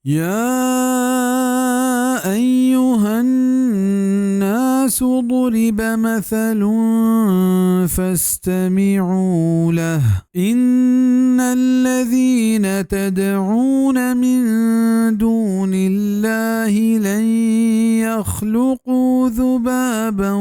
يا أيها الناس ضرب مثل فاستمعوا له. إن الذين تدعون من دون الله لن يخلقوا ذبابا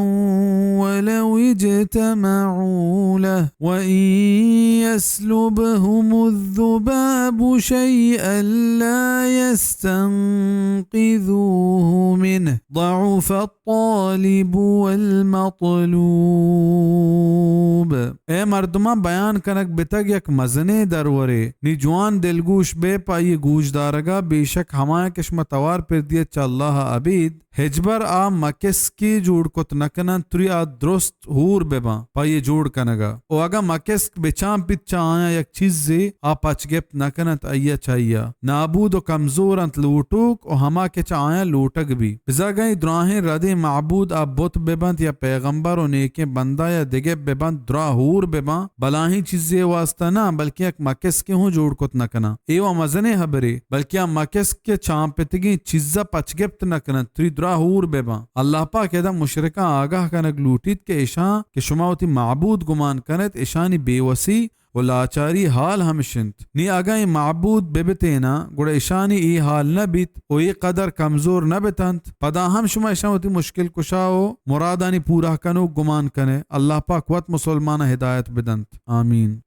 ولو اجتمعوا له وإن يسلبهم الذباب شيئا لا يستنقذوه منه ضعف الطالب والمطلوب. اے مردماں، بیان کنگ بتگ یک مزنیں درورے، نی جوان دلگوش بے پہ آئی گوش دارگا، بے شک ہمایاں کہ شما توار پر دیت چہ اللہ ء ابید، ہچبر آ مکسکے جوڑ کت نہ کننت، تری آ درست ہور بہ باں پہ آئی جوڑ کنگا۔ و اگاں مکسک بچان بیت چہ آیاں یک چیزے، آ پچ گپت نہ کننت آئی ء چہ آئی ء۔ نابود و کمزور انت لوٹوک و ہما کہ چہ آیاں لوٹگ بی۔ بزاں اگاں اے دراہیں ردیں معبود آ بت بہ بنت یا پیغمبر و نیکیں بندہ یا دگہ بہ بنت، درا ہور بہ باں، بلاہیں چیزے واسطہ نہ، بلکیں یک مکسکے ہوں جوڑ کت نہ کناں۔ اے و مزنیں ہبرے، بلکیں آ مکسک کہ چانپتگیں چیزا پچ گپت نہ کننت، تری درا ہور بہ باں۔ اللہ پاک ادا مشرکاں آگاہ کنگ لوٹیت کہ اشاں کہ شما وتی معبود گمان کنت، اشانی بے وسی و لاچاری حال ہمش انت۔ نی اگاں اے معبود بہ بتیناں، گڑا اشانی اے حال نہ بیت و اے قدر کمزور نہ بتنت۔ پدا ہم شما اشاں وتی مشکل کشا و مرادانی پورہ کنوک گمان کنے۔ اللہ پاک وت مسلماناں ہدایت بدنت۔ آمین۔